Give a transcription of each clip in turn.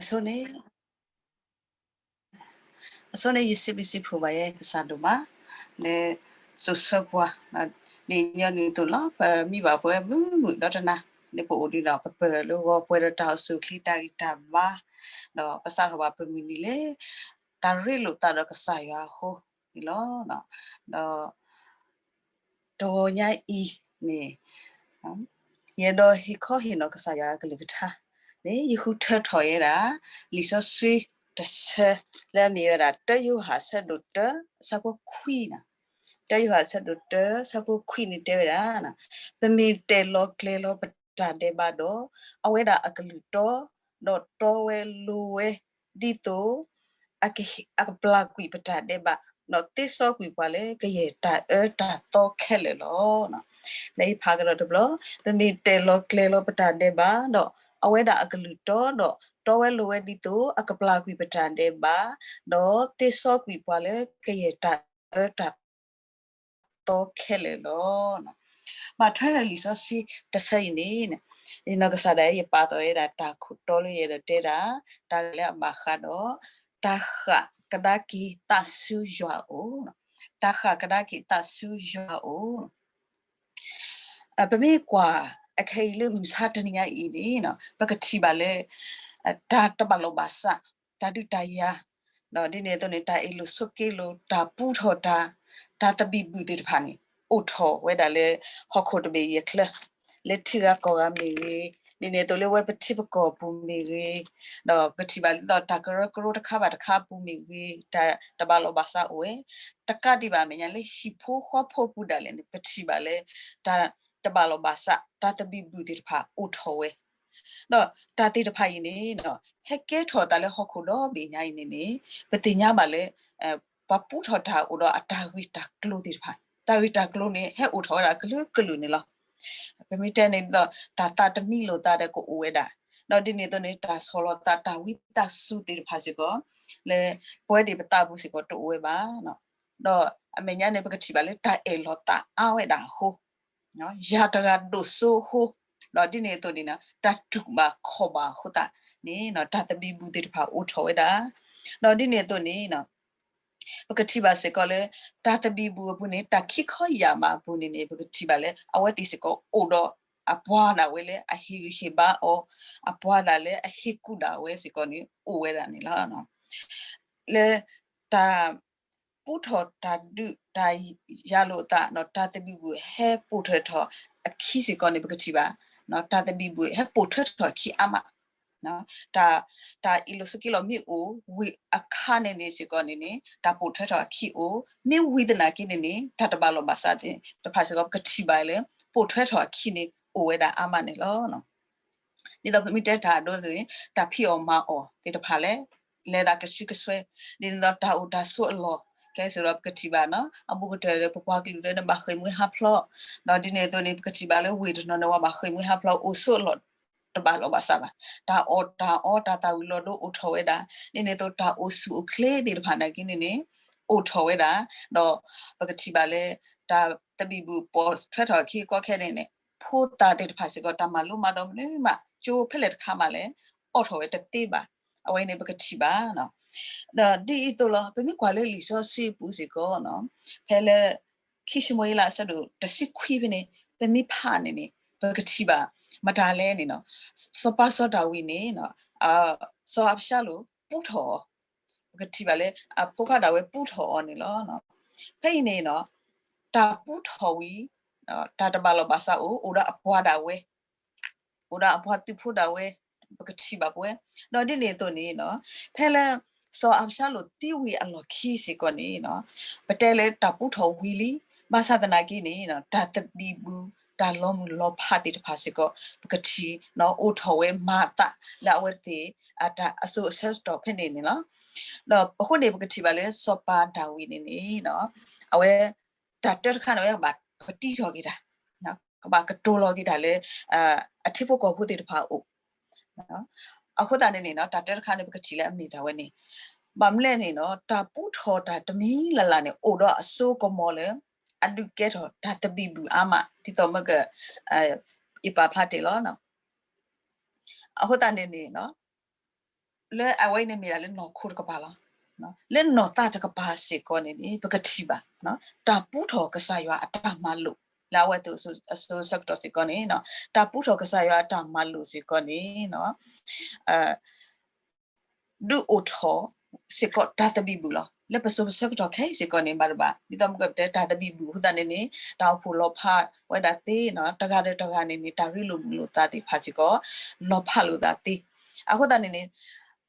အဆိန့ၣ် အဆိန့ၣ် ယစံးဘျုးစံးဖှိၣ်ဘၣ်ယဲကစၢ်ဒိၣ်မး လၢစိာ်ဆှၢပှၤ ဒ်ညီနုၢ်အသိးလီၤ. ပမံဘၣ်ပဝဲမုာ်မုာ်ဒီးတနၤ လၢပအိၣ်ဒံးဒီး ပပၢၢ်လၢဂီၤပှဲၤဒီးတၢ်အိၣ်ဆူၣ်အိၣ်ချ့တၢ်ဂံၢ်တၢ်ဘါ ဒီးပစးထီၣ်ဘၣ်ပမုၢ်နံၤလၢ တၢ်ရ့လိာ်သးဒီးကစၢ်ယွၤအဃိန့ၣ်လီၤ. ဒီး တဂီၤညါအံၤန့ၣ် ယအဲၣ်ဒိးဟ့ၣ်ခီဟ့ၣ်နီၤကစၢ်ယွၤအကလုၢ်ကထါန့ၣ် ယဃုထၢထီၣ်ဝဲဒၣ် လံာ်စီဆှံတဆၢ လၢအမ့ၢ်ဝဲဒၣ် တၢယိၤဟၣ်အဆၢဒိၣ်တၢ အဆၢဖိခွံန့ၣ်, တၢယိၤဟၣ်အဆၢဒိၣ်တၢ အဆၢဖိခွံန့ၣ်တဲဝဲဒၣ်, ပမ့ၢ်တဲာ်လီၤကျဲၤလီၤပတၢ်ဒဲးဘးဒီး အဝဲဒၣ်အကလုၢ်တီ, ဒီးတီဝဲလိၤဝဲ ဒ်သိး အကပျၢ်ကွံာ်ပတၢ်ဒဲးဘး, ဒီးသ့စီကွံာ်ပှၤလၢကယဲၢ်တၢ်အၢတၢ်သီခဲလၢာ်လီၤ. လၢယဖးကဒီးတဘျီ, ပမ့ၢ်တဲာ်လီၤကျဲၤလီၤပတၢ်ဒဲးဘးဒီး အဝဲဒၣ်အကလုၢ်တီဒီး တီဝဲလိၤဝဲဒ်သိး အကပျၢ်ကွံာ်ပတၢ်ဒဲးဘး, ဒီးသ့စီကွံာ်ပှၤလၢကယဲၢ်တၢ်အၢတၢ်သီခဲလၢာ်လီၤ. ဘၣ်ထွဲဒီးလံာ်စီဆှံတဆၢအံၤန့ၣ်, ယနီၢ်ကစၢ်ဒၣ်ယပာ်ထီၣ်ဝဲဒၣ်တၢ်ခိၣ်တီလၢယအဲၣ်ဒိးတဲဒၣ်, တၢ်လၢအဘၣ်ဃးဒီး တၢ်ဃၣ်ကဒါက့ၤသးဆူယွၤအအိၣ်, တၢ်ဃၣ်ကဒါက့ၤသးဆူယွၤအအိၣ် ပမ့ၢ်ကွၢ်အခဲအံၤလၢမုၢ်မဆါတနံၤညါအံၤန့ၣ် ပကထံၣ်ဘၣ်လၢ တၢ်တဘၣ်လိာ်ဘၣ်စး, တၢ်ဒုးတၢ်ယၤ, ဒီးဒ်န့ၣ်အသိးန့ၣ် တၢ်အ့ၣ်လိာ်ဆိးက့လိာ်, တၢ်ပူထီၣ်တၢ်, တၢ်သဘံၣ်ဘုၣ်သ့ၣ်တဖၣ်န့ၣ် အိၣ်ထီၣ်ဝဲဒၣ်လၢ ဟီၣ်ခိၣ်တဘ့ၣ်အံၤအချၢ, လၢထံဂၤကီၢ်ဂၤမ့ၢ်ဂ့ၤ, ဒ်န့ၣ်အသိးလၢဝဲပထံပကီၢ်ပူၤမ့ၢ်ဂ့ၤ, ဒီးပကထံၣ်ဘၣ်ဒ်သိးတၢ်ကရၢကရိတခါဘၣ်တခါအပူၤမ့ၢ်ဂ့ၤ, တၢ်တဘၣ်လိာ်ဘၣ်စးအိၣ်ဝဲ, တကးဒံးဘၣ်အမဲာ်ညါလၢဟံၣ်ဖိဃီဖိပူၤဒၣ်လဲာ်န့ၣ် ပကထံၣ်ဘၣ်လၢ တၢ်တဘၣ်လိာ်ဘၣ်စး တၢ်သဘံၣ်ဘုၣ်သ့ၣ်တဖၣ်အိၣ်ထီၣ်ဝဲ, ဒီးတၢ်သ့ၣ်တဖၣ်အံၤန့ၣ် ဟဲကဲထီၣ်အသးလၢဟီၣ်ခိၣ်ဒီဘ့ၣ်ညါအံၤန့ၣ်န့ၣ် ပသ့ၣ်ညါဘၣ်လၢ ပှၤပူထီၣ်တၢ်အိၣ်ဒီးအတၢ်ဂ့ၢ်တၢ်ကျိၤသ့ၣ်တဖၣ်, တၢ်ဂ့ၢ်တၢ်ကျိၤန့ၣ် ဟဲအိၣ်ထီၣ်ဝဲဒၣ်ကလုာ်ကလုာ်န့ၣ်လီၤ. ပမ့ၢ်တဲန့ၣ်ဒ်သိး တၢ်သးတမံလိာ်သးဒီးကအိၣ်ဝဲဒၣ်, ဒီးဒ်န့ၣ်အသိးန့ၣ် တၢ်ဆီၣ်လီၤသးတၢ်ဝံသးစူၤသ့ၣ်တဖၣ်စ့ၢ်ကီး လၢပဝဲသ့ၣ်ပသးပူၤစ့ၢ်ကီးတအိၣ်ဝဲဘၣ်, ဒီးအမဲာ်ညါန့ၣ် ပကထံၣ်ဘၣ်လၢတၢ်အဲၣ်လီၤသးအါဝဲဒၣ်အဃိ ယၤတဂၤဒိၣ်စိအဃိ, ဒီးဒ်န့ၣ်အသိးန့ၣ် တၢ်တူၢ်ဘၣ်ခီၣ်ဘၣ်အဃိသတးန့ၣ် တၢ်သဘံၣ်ဘုၣ်သ့ၣ်တဖၣ်အိၣ်ထီၣ်ဝဲဒၣ်, ဒီးဒ်န့ၣ်အသိးန့ၣ် ပကထံၣ်ဘၣ်စ့ၢ်ကီးလၢ တၢ်သဘံၣ်ဘုၣ်အပူၤန့ၣ် တၢ်ခံခီယာ်မးအပူၤန့ၣ်န့ၣ် ပကထံၣ်ဘၣ်လၢအဝဲသ့ၣ်စ့ၢ်ကီးအိၣ်ဒီး အပှၤဒၣ်ဝဲလၢအဟ့ၣ်ဂံၢ်ဟ့ၣ်ဘါအီၤ, အပှၤဒၣ်လၢအဟ့ၣ်ကူၣ်ဒၣ်ဝဲစ့ၢ်ကီးန့ၣ် အိၣ်ဝဲဒၣ်န့ၣ်လီၤ. လၢတၢ် ပူထီၣ်တၢ်ဒုးတၢ်ယၤလိာ်သး တၢ်သဘံၣ်ဘုၣ်ဟဲပိာ်ထွဲထီၣ်အခံစ့ၢ်ကီးန့ၣ် ပကထံၣ်ဘၣ်, တၢ်သဘံၣ်ဘုၣ်ဟဲပိာ်ထွဲထီၣ်အခံအါမး, တၢ် တၢ်အ့ၣ်လိာ်ဆိးက့လိာ်မ့ၢ်အိၣ်ဝံၤအခါန့ၣ်န့ၣ်စ့ၢ်ကီးန့ၣ်န့ၣ် တၢ်ပိာ်ထွဲထီၣ်အခံအိၣ်, မ့ၢ်ဝံၤသနာ်က့န့ၣ်န့ၣ် တၢ်တဘၣ်လိာ်ဘၣ်စးသ့ၣ်တဖၣ်စ့ၢ်ကီး ပကထံၣ်ဘၣ်လၢ ပိာ်ထွဲထီၣ်အခံန့ၣ် အိၣ်ဝဲဒၣ်အါမးန့ၣ်လီၤ. ဒ်သိးပမ့ၢ်တဲတၢ်အဒိန့ၣ် တၢ်ဖံးအီၣ်မၤအီၣ်သ့ၣ်တဖၣ်လၢ လဲၤသးကဆူကဆှဲ, ဒ်န့ၣ်ဒီးတၢ်အိၣ်တၢ်ဆိးအလီၢ် ခဲစ့ၢ်ဒီးပကထံၣ်ဘၣ်နီၤ အဘူးကတၢၢ်လၢပပှၤကလုာ်လၢနဘၣ်ဃ့ၢ်မှံဟးဖျိး, ဒီးဒ်န့ၣ်အသိးန့ၣ် ပကထံၣ်ဘၣ်လၢဝ့ၢ်တနီၤန့ၣ် ဝဲဘၣ်ဃ့ၢ်မှံဟးဖျိးအိၣ်ဆိးအလီၢ် တဘၣ်လိာ်ဘၣ်စးဘၣ်, တၢ်အီၣ်တၢ်အီ တၢ်သၣ်ဝံၤလီၤဒိအိၣ်ထီၣ်ဝဲဒၣ်, ဒ်န့ၣ်အသိးတၢ်အိၣ်ဆူၣ်အိၣ်ချ့သ့ၣ်တဖၣ်နာ်က့န့ၣ်န့ၣ် အိၣ်ထီၣ်ဝဲဒၣ်, ဒီးပကထံၣ်ဘၣ်လၢ တၢ်သဘံၣ်ဘုၣ်ပိာ်ထွဲထီၣ်အခံကီခဲန့ၣ်န့ၣ် ဖိသၣ်သ့ၣ်တဖၣ်စ့ၢ်ကီး တၢ်မၤလိမၤဒိးမနုၤမး ကၠိဖဲလဲၣ်တခါမးလဲၣ် အိးထီၣ်ဝဲတသ့ဘၣ်. အဝဲန့ၣ်ပကထံၣ်ဘၣ်. ဒီးဒ်အံၤသိးလီၤ ပမ့ၢ်ကွၢ်လၢလံာ်စီဆှံအပူၤစ့ၢ်ကီးနီၤ ဖဲလၢ ခံၡမူၤအ့လးအဆၢဒိၣ်တဆံခွံဖဲန့ၣ် ပမ့ၢ်ဖးန့ၣ်န့ၣ် ပကထံၣ်ဘၣ် မတၤလဲၣ်န့ၣ်နီၤ စီၤပၤစီၤဒၤဝံးန့ၣ် စီၤအၤဘၡါလိၣ်ပူထီၣ်အီၤ, ပကထံၣ်ဘၣ်လၢအဖိခွါဒၣ်ဝဲပူထီၣ်အီၤန့ၣ်လီၤ. ဖဲအံၤန့ၣ်နီၤ တၢ်ပူထီၣ်ဝံၤ တၢ်တဘၣ်လိာ်ဘၣ်စးအိၣ် အိၣ်ဒီးအပှၤဒၣ်ဝဲ အိၣ်ဒီးအပှၤသုးဖိဒၣ်ဝဲ ပကထံၣ်ဘၣ်ပဝဲ, ဒီးဒ်န့ၣ်အသိးန့ၣ်နီၤ ဖဲလၢ စီၤအၤဘၡါလိၣ်သံဝံၤအလီၢ်ခံစ့ၢ်ကီးန့ၣ်နီၤ ပတဲလၢတၢ်ပူထီၣ်ဝံၤလံ, ဘၣ်ဆၣ်သနာ်က့န့ၣ် တၢ်သဘံၣ်ဘုၣ် တၢ်လီၤမုၢ်လီၤဖးသ့ၣ်တဖၣ်စ့ၢ်ကီး ပကထံၣ်နီၤ အိၣ်ထီၣ်ဝဲမၤအသးလၢအဝဲသ့ၣ် အတၢ်အစိၤအဆၢကတီၢ်ဖဲန့ၣ်န့ၣ်လီၤ. ဒီးအဃိန့ၣ် ပကထံၣ်ဘၣ်လၢစီၤပၤဒၤဝံးန့ၣ်န့ၣ် အဝဲ တၢ်တၢတခါန့ၣ် အဝဲကဘၣ်ပတံထီၣ်က့ၤတၢ်, ကဘၣ်ကတိၤလီၤက့ၤတၢ်လၢ အထံဖိကီၢ်ဖိသ့ၣ်တဖၣ်အအိၣ်, အဃိသတးန့ၣ်န့ၣ် တၢ်တၢတခါန့ၣ် ပကထံၣ်လၢအမ့ၢ်ဒၣ်ဝဲန့ၣ်, ဘၣ်မနုၤလဲၣ်န့ၣ် တၢ်ပူထီၣ်တၢ်တမံၤလၢ်လၢ်န့ၣ် အိၣ်ဒီးအစိကမီၤလၢ အဒုးကဲထီၣ်တၢ်သဘံၣ်ဘုၣ်အါမး ဒ်သိးမ့ၢ်က ယပာ်ဖျါတ့ၢ်လီၤ. အဃိသတးန့ၣ်န့ၣ် လၢအဝဲအံၤန့ၣ်မ့ၢ်ဒၣ်လၢနီၢ်ခိတကပၤလီၤ. လၢနီၢ်သးတကပၤစ့ၢ်ကီးန့ၣ်န့ၣ် ပကထံၣ်ဘၣ် တၢ်ပူထီၣ်ကစၢ်ယွၤအတၢ်မၤလိာ် လၢအဝဲသ့ၣ်အစိၤဆၢကတီၢ်စ့ၢ်ကီးန့ၣ် တၢ်ပူထီၣ်ကစၢ်ယွၤအတၢ်မၤလိာ်စ့ၢ်ကီးန့ၣ် ဒုးအိၣ်ထီၣ်စ့ၢ်ကီးတၢ်သဘံၣ်ဘုၣ်လီၤ. လၢပစိၤပဆၢကတီၢ်ခဲအံၤစ့ၢ်ကီးန့ၣ် ဘၣ်တဘၣ် ဒ်သိးမ့ၢ်ကတဲတၢ်သဘံၣ်ဘုၣ်အဃိသတးန့ၣ်န့ၣ် တၢ်အိၣ်ဖှိၣ်လီၤဖးဝဲဒၣ်သ့ တဂၤဒီးတဂၤန့ၣ်န့ၣ် တၢ်ရ့လိာ်မုာ်လိာ်သးသ့ၣ်တဖၣ်စ့ၢ်ကီး လီၤဖးလိာ်သးသ့. အဃိသတးန့ၣ်န့ၣ်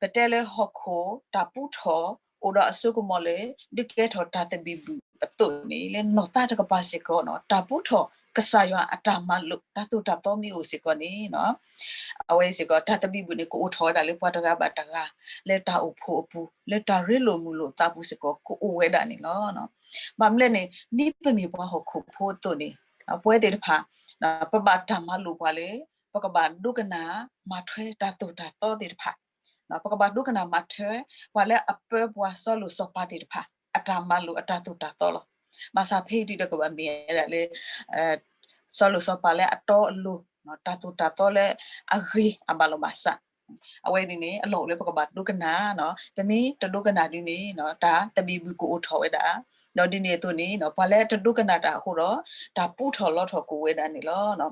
ပတဲလၢဟီၣ်ခိၣ်တၢ်ပူထီၣ် အိၣ်ဒီးအစိကမီၤလၢ ဒုးကဲထီၣ်တၢ်သဘံၣ်ဘုၣ်အသိးန့ၣ် လၢနီၢ်သးတကပၤစ့ၢ်ကီး တၢ်ပူထီၣ်ကစၢ်ယွၤအတၢ်မၤလိာ် တၢ်သိၣ်တၢ်သီမ့ၢ်အိၣ်စ့ၢ်ကီးန့ၣ် အဝဲစ့ၢ်ကီး တၢ်သဘံၣ်ဘုၣ်န့ၣ် ကအိၣ်ထီၣ်ဝဲဒၣ်လၢပှၤတဂၤဘၣ်တဂၤ လၢတၢ်အိၣ်ဖှိၣ်အပူၤ လၢတၢ်ရ့လိာ်မုာ်လိာ်သးပူၤစ့ၢ်ကီး ကအိၣ်ဝဲဒၣ်န့ၣ်လီၤ. ဘၣ်မနုၤလဲၣ်န့ၣ် ဒ်ပမ့ၢ်ပှၤဟီၣ်ခိၣ်ဖိအသိးန့ၣ် ပဝဲသ့ၣ်တဖၣ် ပဘၣ်တၢ်မၤလိာ်ပှၤလၢ ပကဘၣ်ဒိကနၣ်မၤထွဲတၢ်သိၣ်တၢ်သီသ့ၣ်တဖၣ် ပကဘၣ်ဒိကနၣ်မၤထွဲ ပှၤလၢအပၢပှၤစီၤလိၣ်စီၤပၤသ့ၣ်တဖၣ် အတၢ်မၤလိာ်အတၢ်သိၣ်တၢ်သီလီၤ. ဘၣ်ဆၣ်ဖဲအံၤဒုးဒီးကဘၣ်မ့ၢ်ဝဲဒၣ်လၢ စီၤလိၣ်စီၤပၤလၢအတီအလိၤ တၢ်သိၣ်တၢ်သီလၢအဂ့ၤအဘၣ်လီၤဘၣ်ဆၣ် အဝဲန့ၣ်န့ၣ် အလီၢ်အိၣ်လၢပကဘၣ်ဒိကနၣ် ပမ့ၢ်တဒိကနၣ်ဒုးန့ၣ် တၢ်သဘံၣ်ဘုၣ်ကအိၣ်ထီၣ်ဝဲဒၣ် ဒီးဒ်န့ၣ်အသိးန့ၣ် ပှၤလၢတဒိကနၣ်တၢ်အဃိဒီး တၢ်ပူထီၣ်လီထီၣ်ကအိၣ်ဝဲဒၣ်န့ၣ်လီၤ.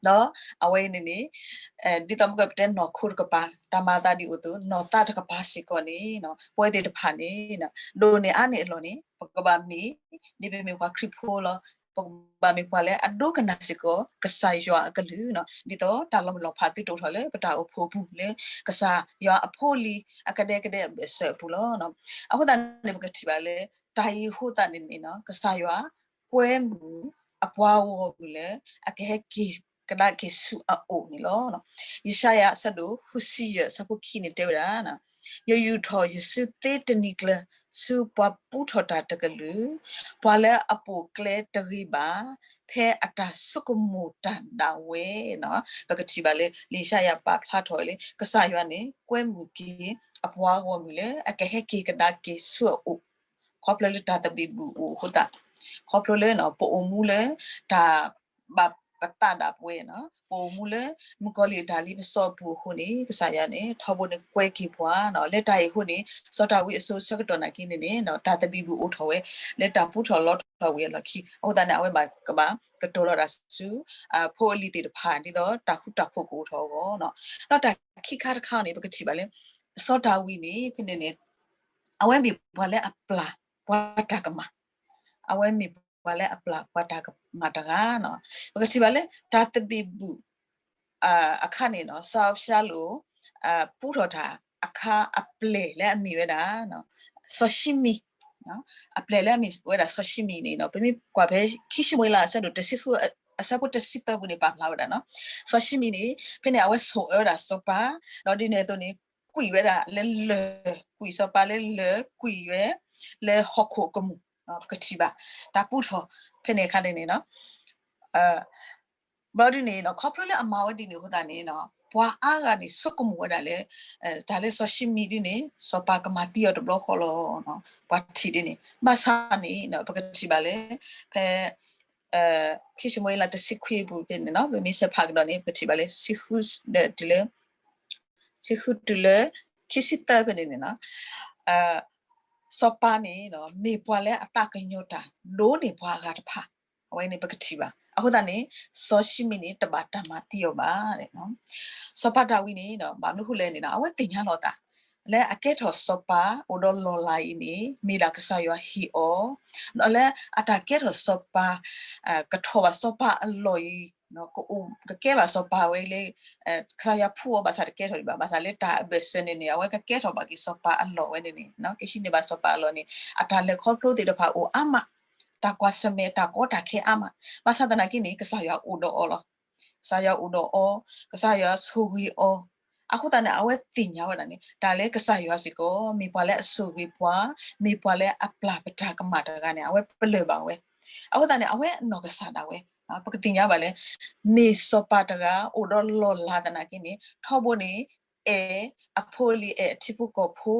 ဒီးအဝဲအံၤန့ၣ်န့ၣ် ဒ်သိးမ့ၢ်ကပတဲနီၢ်ခိတကပၤ တၢ်မၤသးဒ်အိၣ်အသိး နီၢ်သးတကပၤစ့ၢ်ကီးန့ၣ် ပဝဲသ့ၣ်တဖၣ်န့ၣ် ဒိၣ်န့ၢ်အါန့ၢ်အလီၢ်န့ၣ် ပကဘၣ်မ့ၢ် ဒ်ပမ့ၢ်ပှၤခရံာ်ဖိလီၤ ပကဘၣ်မ့ၢ်ပှၤလၢအဒိကနၣ်စ့ၢ်ကီး ကစၢ်ယွၤအကလုၢ် ဒ်သိးတၢ်လီၤမုၢ်လီၤဖးသုတအိၣ်ထီၣ်လၢပတၢ်အိၣ်ဖှိၣ်အပူၤလၢ ကစၢ်ယွၤအဖိအလံၤအကဒဲကဒဲအဘၢၣ်စၢၤအပူၤလီၤ. အဃိသတးန့ၣ် ပကထံၣ်ဘၣ်လၢ တၢ်အံၤအဃိသတးန့ၣ်န့ၣ် ကစၢ်ယွၤကွဲမုာ်အပှၤဂီၢ်မုၢ်လၢ အကဟဲက့ၤကဒါက့ၤဆူအအိၣ်န့ၣ်လီၤ. ယၡါယၤအဆၢဒိၣ် ဃုဆံယဲၢ်အဆၢဖိခံန့ၣ်တဲဝဲဒၣ် ယယူာ်ထီၣ်ယစုသ့တနံၤကျၢၤ ဆူပှၤပူထီၣ်တၢ်တကလုာ်, ပှၤလၢအပိာ်ကျဲတဂ့ၤဘၣ်, ဖဲအတၢ်ဆိကမိၣ်တၢ်ဒၣ်ဝဲန့ၣ် ပကထံၣ်ဘၣ်လၢ လံာ်ယၡါယၤပာ်ဖျါထီၣ်ဝဲလၢ ကစၢ်ယွၤန့ၣ် ကွဲမုာ်က့ၤအပှၤဂီၢ်မုၢ်လၢ အကဟဲက့ၤကဒါက့ၤဆူအအိၣ် ခီဖျိလၢတၢ်သဘံၣ်ဘုၣ်အိၣ်အဃိသတး, ခီဖျိလၢ ပအိၣ်မူလၢ တၢ်ဘၣ်ပသးဒၣ်ပဝဲန့ၣ်, ပအိၣ်မူလၢ မုၣ်ကီၤလံၢ်အတၢ်လ့ပစီအပူၤအဃိန့ၣ် ကစၢ်ယွၤန့ၣ် ထီဘိန့ၣ်ကွဲက့ၤပှၤန့ၣ်, လၢတၢ်အံၤအဃိန့ၣ် စီၤဒၤဝံးအစိၤဆၢကတီၢ်နာ်က့န့ၣ်န့ၣ် တၢ်သဘံၣ်ဘုၣ်အိၣ်ထီၣ်ဝဲ လၢတၢ်ပူထီၣ်လီထီၣ်ဝံၤအလီၢ်ခံ, အဃိသတးန့ၣ် အဝဲဘၣ်ကဘၣ်ကတိၤလီၤတၢ်ဆူ ဖိအလံၤသ့ၣ်တဖၣ် ဒ်သိးတၢ်ဃူတၢ်ဖိးကအိၣ်ထီၣ်အဂီၢ်န့ၣ်, ဒီးတၢ်ခံခါတခါန့ၣ် ပကထံၣ်ဘၣ်လၢ စီၤဒၤဝံးန့ၣ် ဖဲန့ၣ်န့ၣ် အဝဲမ့ၢ်ပှၤလၢအပျၢ်ပှၤတၢ်ကမၣ်, အဝဲမ့ၢ်ပှၤလၢအပျၢ်ပှၤတၢ်ကမၣ်တဂၤန့ၣ်, ပကထံၣ်ဘၣ်လၢ တၢ်သဘံၣ်ဘုၣ် အခါန့ၣ်န့ၣ် စီၤအၤဘၡါလိၣ် ပူထီၣ်တၢ်အခါအပျဲၢ်လၢအမ့ၢ်ဝဲဒၣ် စီၤၡံမံၤ, အပျဲၢ်လၢအမ့ၢ်ဝဲဒၣ်စီၤၡံမံၤန့ၣ်န့ၣ် ပမ့ၢ်ကွၢ်ဖဲခံၡမူၤအ့လးအဆၢဒိၣ်တဆံဃု အဆၢဖိတဆံသၢပူၤန့ၣ် ပာ်ဖျါဝဲဒၣ်န့ၣ်, စီၤၡံမံၤန့ၣ် ဖဲန့ၣ် အဝဲဆိၣ်အၢဝဲဒၣ်စီၤပၤ, ဒီးဒ်န့ၣ်အသိးန့ၣ် ကွံာ်ဝဲဒၣ်လၢလၢၢ်, ကွံာ်စီၤပၤလၢလၢၢ်, ကွံာ်ဝဲ လၢဟီၣ်ခိၣ်အကမူၣ်, ပကထံၣ်ဘၣ် တၢ်ပူထီၣ်ဖဲန့ၣ်အခါန့ၣ်န့ၣ် ဘျီဒ်န့ၣ် ခီဖျိလၢအမၤဝဲဒ်န့ၣ်အဃိသတးန့ၣ် ပှၤအါဂၤန့ၣ်ဆိကမိၣ်ဝဲဒၣ်လၢ တၢ်လၢစီၤၡံမံၤဒ်န့ၣ် စီၤပၤကမၤသံအီၤတဘျီဃီလီၤ. ပှၤထံၣ်ဒ်န့ၣ် ဘၣ်ဆၣ်န့ၣ် ပကထံၣ်ဘၣ်လၢ ဖဲ ခံၡမူၤအ့လးတဆံခွံအပူၤဖဲန့ၣ် ပမ့ၢ်ဆဲးဖးကဒီးန့ၣ် ပကထံၣ်ဘၣ်လၢ ဆံဃုတုၤလၢ ဆံဃုတုၤလၢ ခံဆံသၢဖဲန့ၣ်န့ၣ် စီၤပၤန့ၣ် မ့ၢ်ပှၤလၢအသးကညီၤတၢ် ဒိၣ်န့ၢ်ပှၤအဂၤတဖၣ်, အဝဲန့ၣ်ပကထံၣ်ဘၣ်. အဃိသတးန့ၣ် စီၤၡံမံၤန့ၣ် တဘၣ်တၢ်မၤသံအီၤဘၣ်. စီၤပၤဒၤဝံးန့ၣ် ဘၣ်မနုၤဃိလဲၣ်န့ၣ် အဝဲသ့ၣ်ညါလီၤအသး လၢအကဲထီၣ်စီၤပၤအိၣ်ဒီးလီၢ်လၤအံၤန့ၣ် မ့ၢ်ဒၣ်ကစၢ်ယွၤဟ့ၣ်အီၤ, ဒီးလၢအတၢ်ကဲထီၣ်စီၤပၤ ကထီၣ်ဘၣ်စီၤပၤအလီၢ်အံၤ ကကဲဘၣ်စီၤပၤဝဲလၢ ကစၢ်ယွၤဖှူအီၤဘၣ်ဆၣ်တကဲထီၣ်ဒံးဘၣ်, ဘၣ်ဆၣ်လၢတၢ်အဘၢၣ်စၢၤန့ၣ်န့ၣ် အဝဲကကဲထီၣ်ဘၣ်က့ၤစီၤပၤအလီၢ်ဝဲန့ၣ်န့ၣ် ကဟံးန့ၢ်ဘၣ်စီၤပၤအလီၢ်န့ၣ် အတၢ်လဲၤခီဖျိသ့ၣ်တဖၣ်အိၣ်အါမး, တၢ်ကွၢ်ဆၢၣ်မဲာ်တၢ်ကီတၢ်ခဲအါမး, ဘၣ်ဆၣ်သနာ်က့န့ၣ် ကစၢ်ယွၤအိၣ်ဒီးအီၤလီၤ. ကစၢ်ယွၤအိၣ်ဒီးအီၤ, ကစၢ်ယွၤဆိၣ်ဂ့ၤအီၤ, အဃိသတးန့ၣ် အဝဲသ့ၣ်ညါဝဲဒၣ်န့ၣ် တၢ်လၢကစၢ်ယွၤစ့ၢ်ကီး မ့ၢ်ပှၤလၢအဆိၣ်ဂ့ၤပှၤ, မ့ၢ်ပှၤလၢအပျၢ်ပတၢ်ကမၣ်တဂၤန့ၣ် အဝဲပလၢၢ်ဘၣ်ဝဲ, အဃိသတးန့ၣ် အဝဲအနီၢ်ကစၢ်ဒၣ်ဝဲ, ပကသ့ၣ်ညါဘၣ်လၢ မ့ၢ်စီၤပၤတဂၤအိၣ်ဒီးလီၢ်လၤသနာ်က့န့ၣ် ထီဘိန့ၣ် အဲၣ်အဖိအလံၤ အဲၣ်အထံဖိကီၢ်ဖိ,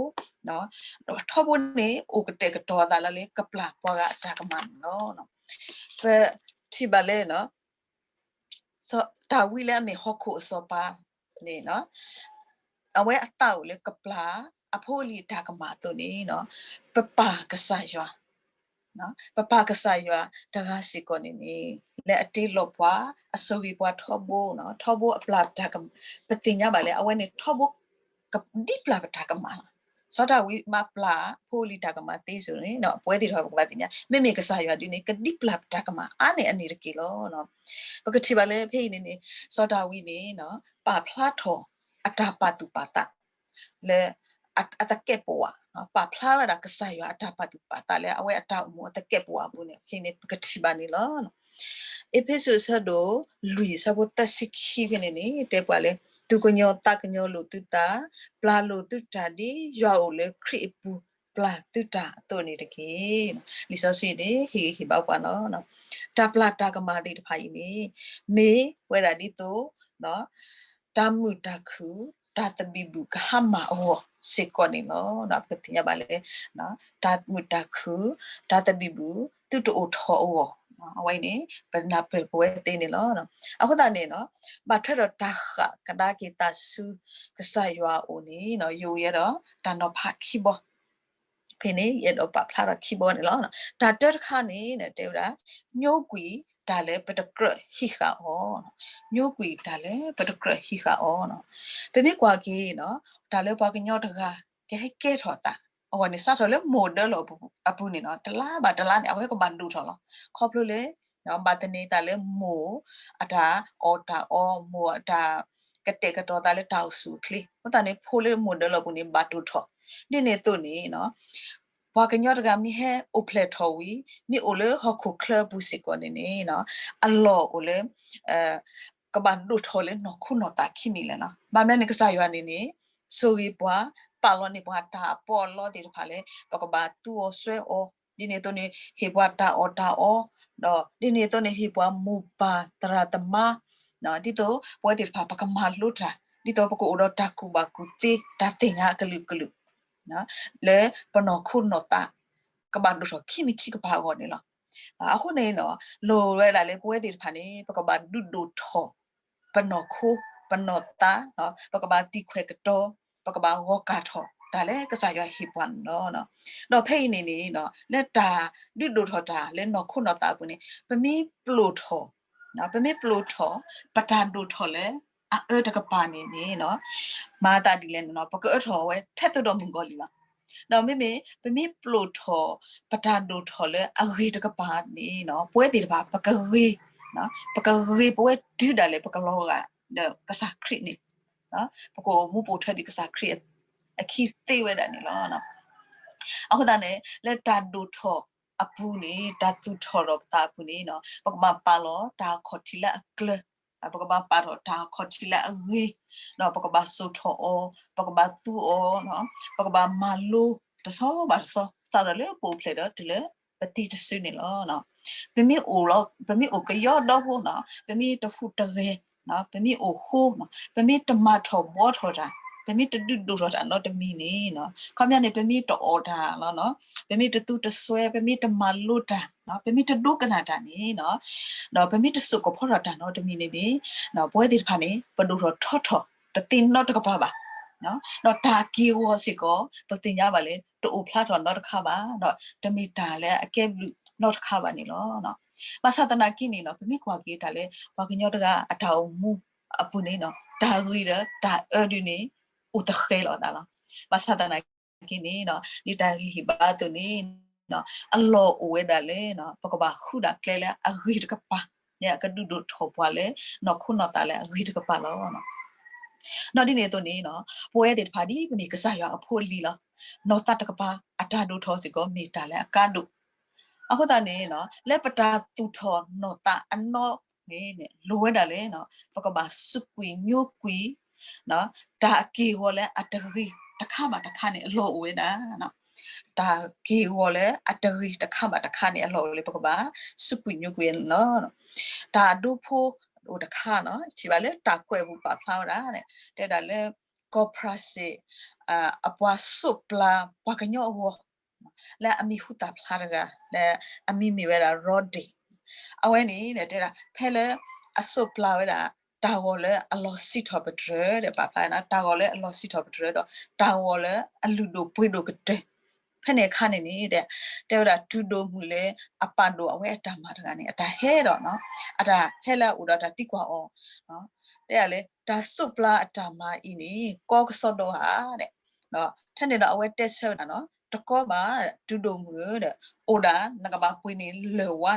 ထီဘိန့ၣ် အိၣ်ကတဲာ်ကတီၤအသးလၢ ကပျၢ်ပှၤဂၤအတၢ်ကမၣ်န့ၣ်လီၤ. ပထံၣ်ဘၣ်လၢ စီၤဒၤဝံးလၢအမ့ၢ်ဟီၣ်ခိၣ်အစီၤပၤန့ၣ် အဝဲအသးအိၣ်လၢကပျၢ်အဖိအလံၤအတၢ်ကမၣ်အသိးန့ၣ်, ပပၢ်ကစၢ်ယွၤ, ပပၢ်ကစၢ်ယွၤတဂၤစ့ၢ်ကီးန့ၣ်န့ၣ်, လၢအတ့လီၤပှၤ, အဆိၣ်ဂ့ၤပှၤထီဘိ, ထီဘိအပျၢ်ပတၢ်က, ပသ့ၣ်ညါဘၣ်လၢ အဝဲန့ၣ်ထီဘိ ကဒံးပျၢ်ပတၢ်ကမၣ်လီၤ. စီၤဒၤဝံးမ့ၢ်ပျၢ်ဖိလံၤတၢ်ကမၣ်သ့စ့ၢ်န့ၣ်, ပဝဲသ့ၣ်တဖၣ်ပကဘၣ်သ့ၣ်ညါ, မ့မ့ၢ်ကစၢ်ယွၤဒုန့ၣ် ကဒံးပျၢ်ပတၢ်ကမၣ်အါန့ၢ်အန့ၣ်တက့ၢ်လီၤ. ပကထံၣ်ဘၣ်လၢဖဲအံၤန့ၣ်န့ၣ်, စီၤဒၤဝံးန့ၣ် ပာ်ဖျါထီၣ်အတၢ်ပာ်သူၣ်ပာ်သးလၢ အသကဲးပဝး, ပာ်ဖျါဝဲဒၣ်ကစၢ်ယွၤအတၢ်ပာ်သူၣ်ပာ်သးလၢအဝဲအတၢ်အိၣ်မူအသကဲးပဝးအပူၤန့ၣ် ဖဲန့ၣ်ပကထံၣ်ဘၣ်န့ၣ်လီၤ. အ့းဖ့းစူးအဆၢဒိၣ်လွံၢ်အဆၢဖိသၢဆံခံဖဲန့ၣ်န့ၣ် တဲပှၤလၢ သူၣ်ကညီၤသးကညီၤလိာ်သုသး, ပျၢ်လိာ်သုတၢ်ဒ်ယွၤအိၣ်လၢခရံာ်အပူၤပျၢ်သုတၢ်အသိးန့ၣ်တက့ၢ်. လံာ်စီဆှံန့ၣ် ဟ့ၣ်ဂံၢ်ဟ့ၣ်ဘါပှၤလီၤ. တၢ်ပျၢ်တၢ်ကမၣ်သ့ၣ်တဖၣ်အံၤန့ၣ် မ့ၢ်ဝဲဒၣ်ဒ်သိး တၢ်မုာ်တၢ်ခုၣ်, တၢ်သဘံၣ်ဘုၣ်ကဟါမၢ်အဂီၢ်စ့ၢ်ကီးန့ၣ်လီၤ. ပကသ့ၣ်ညါဘၣ်လၢ တၢ်မုာ်တၢ်ခုၣ်, တၢ်သဘံၣ်ဘုၣ် သုတအိၣ်ထီၣ်အဂီၢ်, အဝဲအံၤန့ၣ် ပနၢ်ပၢၢ်ပဝဲသ့န့ၣ်လီၤ. အဃိသတးန့ၣ် ဘၣ်ထွဲဒီးတၢ်ဃၣ်ကဒါက့ၤသးဆူကစၢ်ယွၤအအိၣ်န့ၣ် ယအိၣ်ယဲဒီးတၢ်နီၤဖးခံဘီ ဖဲန့ၣ် ယအဲၣ်ဒိးပာ်ဖျါထီၣ်ခံဘီန့ၣ်လီၤ. တၢ်တၢတခါန့ၣ် တဲဝဲဒၣ် ညိကွံာ်တၢ်လၢပတကြၢးဟံးဃာ်အီၤ, ညိကွံာ်တၢ်လၢပတကြၢးဟံးဃာ်အီၤ. ပမ့ၢ်ကွၢ်က့ၤ တၢ်လၢပှၤကညီတဂၤ ကဟဲကဲထီၣ်သး အဂီၢ်န့ၣ် စးထီၣ်လၢမိၢ်ဒၢလီၢ်အပူၤန့ၣ် တလါဘၣ်တလါန့ၣ် အဝဲကဘၣ်ဒိၣ်ထီၣ်လီၤ. ခီဖျိလၢ ဘၣ်သန့ၤသးလၢမိၢ်အတၢ်အီၣ်တၢ်အီ, မိၢ်အတၢ်ကတဲာ်ကတီၤသးလၢတၢ်အိၣ်ဆူၣ်အိၣ်ချ့, အဃိသတးန့ၣ် ဖိလၢမိၢ်ဒၢလီၢ်အပူၤန့ၣ် ဘၣ်ဒိၣ်ထီၣ်. ဒ်န့ၣ်အသိးန့ၣ် ပှၤကညီတဂၤမ့ၢ်ဟဲအိၣ်ဖျဲၣ်ထီၣ်ဝံၤ မ့ၢ်အိၣ်လၢဟီၣ်ခိၣ်ချၢအပူၤစ့ၢ်ကီးန့ၣ်န့ၣ် အလီၢ်အိၣ်လၢ ကဘၣ်ဒိၣ်ထီၣ်လၢနီၢ်ခိနီၢ်သးခံမံၤလဲၣ်လီၤ. ဘၣ်မနုၤန့ၣ် ကစၢ်ယွၤန့ၣ်န့ၣ် ဆိၣ်ဂ့ၤပှၤ ပာ်လီၤန့ၢ်ပှၤတၢ်အပီအလီသ့ၣ်တဖၣ်လၢ ပကဘၣ်သူအီၤစွဲအီၤ, ဒ်န့ၣ်အသိးန့ၣ် ဟ့ၣ်ပှၤတၢ်အီၣ်တၢ်အီ, ဒီးဒ်န့ၣ်အသိးန့ၣ် ဟ့ၣ်ပှၤမိၢ်ပၢ်သရၣ်သမါ ဒ်သိးပဝဲသ့ၣ်တဖၣ် ပကမၤလိတၢ်, ဒ်သိးပကအိၣ်ဒီးတၢ်ကူၣ်ဘၣ်ကူၣ်သ့ တၢ်သ့ၣ်ညါအကလုာ်ကလုာ် လၢပနီၢ်ခိနီၢ်သး ကဘၣ်ဒိၣ်ထီၣ်ခံမံၤခံကပၤအဂီၢ်န့ၣ်လီၤ. အဃိန့ၣ် လိၣ်ဝဲဒၣ်လၢပဝဲသ့ၣ်တဖၣ်န့ၣ် ပကဘၣ်ဒုးဒိၣ်ထီၣ် ပနီၢ်ခိ ပနီၢ်သး, ပကဘၣ်သံခွဲးကတီၤ, ပကဘၣ်ဂီၤကၢ်ထီၣ်တၢ်လၢကစၢ်ယွၤဟ့ၣ်ပှၤန့ၣ်လီၤ. ဒီးဖဲအံၤန့ၣ်န့ၣ် လၢတၢ်ဒုးဒိၣ်ထီၣ်တၢ်လၢနီၢ်ခိနီၢ်သးအပူၤန့ၣ် ပမ့ၢ်ပျိာ်ထီၣ် ပမ့ၢ်ပျိာ်ထီၣ် ပတၢ်ဒိၣ်ထီၣ်လၢအအၢတကပၤန့ၣ်န့ၣ် မၤသးဒ်လဲၣ်န့ၣ် ပကအၢထီၣ်ဝဲထဲသိးဒီးမုၢ်ကီၤလံၤလီၤ. ဒီးမ့မ့ၢ် ပမ့ၢ်ပျိာ်ထီၣ် ပတၢ်ဒိၣ်ထီၣ်လၢအဂ့ၤတကပၤန့ၣ် ပဝဲသ့ၣ်တဖၣ် ပကဂ့ၤ, ပကဂ့ၤပဝဲတုၤဒၣ်လဲာ် ပကလီၤဂာ်ဒီးကစၢ်ခရံာ်န့ၣ် ပကအိၣ်မူပိာ်ထွဲဒ်ကစၢ်ခရံာ်အခံသ့ဝဲဒၣ်န့ၣ်လီၤ. အဃိသတးန့ၣ် လၢတၢ်ဒိၣ်ထီၣ်အပူၤန့ၣ် တၢ်သူၣ်ထီၣ်ဒီးပသးအပူၤန့ၣ် ပကဘၣ်ပာ်လီၤတၢ်ခီၣ်ထံးလၢအကျၢၤ, ပကဘၣ်ပာ်ထီၣ်တၢ်ခီၣ်ထံးလၢအဂ့ၤ, ဒီးပကဘၣ်စိာ်ထီၣ်အီၤ, ပကဘၣ်သူအီၤ, ပကဘၣ်မၤလိတဆီဘၣ်တဆီ စးထီၣ်လၢပအိၣ်ဖျဲၣ်ဒီးတုၤလၢ ပသံတစုန့ၣ်လီၤ. ပမ့ၢ်အိၣ်လီၤ, ပမ့ၢ်အိၣ်ကယီဒီဖိန့ၣ် ပမ့ၢ်တဟူးတဂဲၤ, ပမ့ၢ်အိၣ်ဃိ, ပမ့ၢ်တမၤထီၣ်ဘှီထီၣ်တၢ်, ပမ့ၢ်တဒုးဒိၣ်ထီၣ်တၢ်နီတမံၤန့ၣ်, ခီပညီန့ၣ် ပမ့ၢ်တအီၣ်တၢ်လီၤ, ပမ့ၢ်တသူတစွဲ, ပမ့ၢ်တမၤလိတၢ်, ပမ့ၢ်တဒိကနၣ်တၢ်န့ၣ်, ဒီးပမ့ၢ်တစိာ်ကဖီထီၣ်တၢ်နီတမံၤန့ၣ်န့ၣ်, ပဝဲသ့ၣ်တဖၣ်န့ၣ် ပဒိၣ်ထီၣ်ထီထီၣ် တသ့နီတကပၤဘၣ်. ဒီးတၢ်က့ၢ်ဂီၤစ့ၢ်ကီး ပသ့ၣ်ညါဘၣ်လၢ တအိၣ်ဖျါထီၣ်နီတခါဘၣ်, ဒီးတမ့ၢ်တၢ်လၢအကဲဘျုးနီတခါဘၣ်န့ၣ်လီၤ. ဘၣ်ဆၣ်သနာ်က့န့ၣ် ပမ့ၢ်ကွၢ်က့ၤတၢ်လၢ ပှၤကညီတဂၤအတၢ်အိၣ်မူအပူၤန့ၣ် တၢ်ဂ့ၤဒီးတၢ်အၢဒုန့ၣ် အိၣ်သဃဲးလိာ်သးလီၤ. ဘၣ်ဆၣ်သနာ်က့န့ၣ် ဒ်တၢ်ဂ့ၢ်ဟ့ၣ်ဘါအသိးန့ၣ် အလီၢ်အိၣ်ဝဲဒၣ်လၢ ပကဘၣ်ဃုဒၣ်ကျဲလၢအဂ့ၤတကပၤ လၢအကဒုးဒိၣ်ထီၣ်ပှၤလၢ နီၢ်ခိနီၢ်သးလၢအဂ့ၤတကပၤလီၤ. ဒီးဒ်န့ၣ်အသိးန့ၣ် ပဝဲသ့ၣ်တဖၣ်ဒ်ပမ့ၢ်ကစၢ်ယွၤအဖိအလံၤလီၤ. နီၢ်သးတကပၤ အတၢ်ဒိၣ်ထီၣ်စ့ၢ်ကီးမ့ၢ်တၢ်လၢအကါဒိၣ်. အဃိသတးန့ၣ် လၢပတၢ်သူၣ်ထီၣ်နီၢ်သးအနီၢ်န့ၣ် လိၣ်ဝဲဒၣ်လၢ ပကဘၣ်စူးကွံာ်ညိကွံာ် တၢ်က့ၢ်ဂီၤလၢအတဂ့ၤတခါဘၣ်တခါန့ၣ် အလီၢ်အိၣ်ဝဲဒၣ် တၢ်က့ၢ်ဂီၤလၢအတဂ့ၤတခါဘၣ်တခါန့ၣ် အလီၢ်အိၣ်လၢပကဘၣ်စူးကွံာ်ညိကွံာ်န့ၣ်လီၤ. တၢ်ဒိဖိအိၣ်တခါန့ၣ် ထံၣ်ဘၣ်လၢတၢ်ကွဲးပူၤပာ်ဖျါဝဲဒၣ် တဲဒၣ်လၢ ကီၢ်ဖရၣ်စ့ၣ် အပှၤစိးပျၢ်ပှၤကညီအဂီၢ် လၢအမံၤဟူသၣ်ဖျါတဂၤ လၢအမံၤမ့ၢ်ဝဲဒၣ် Rodin အဝဲန့ၣ် တဲဒၣ် ဖဲလၢအစိးပျၢ်ဝဲဒၣ် တၢ်ဂီၤလၢအလီၤစံးထီၣ်ပတြၢၤဒီး ပာ်ဖျါ တၢ်ဂီၤလၢအလီၤစံးထီၣ်ပတြၢၤဒီး တၢ်ဂီၤလၢအလုၢ်ဒိၣ်ပှ့ၤဒိၣ်ကတၢၢ်, ဖဲန့ၣ်အခါန့ၣ်န့ၣ်ဒီး တဲဝဲဒၣ်တုၤဒိၣ်မုၣ်လၢအပာ်ဒိၣ်အဝဲအတၢ်မၤတဂၤန့ၣ် အတၢ်ဟဲဒီး အတၢ်ဟဲလၢအအိၣ်ဒီးတၢ်သံကွၢ်အီၤ, တဲဒၣ်လၢ တၢ်စိးပျၤအတၢ်မၤအံၤန့ၣ် ကီကစီဒီဧါဒီး ထဲန့ၣ်ဒီးအဝဲတဲဆၢဝဲဒၣ်နီၤ, တကီဘၣ် တုၤဒိၣ်မုၣ်ဧၢဒီး အိၣ်ဒၣ် နကဘၣ်ပှ့ၤန့ၢ်လၢၢ်ဝါ,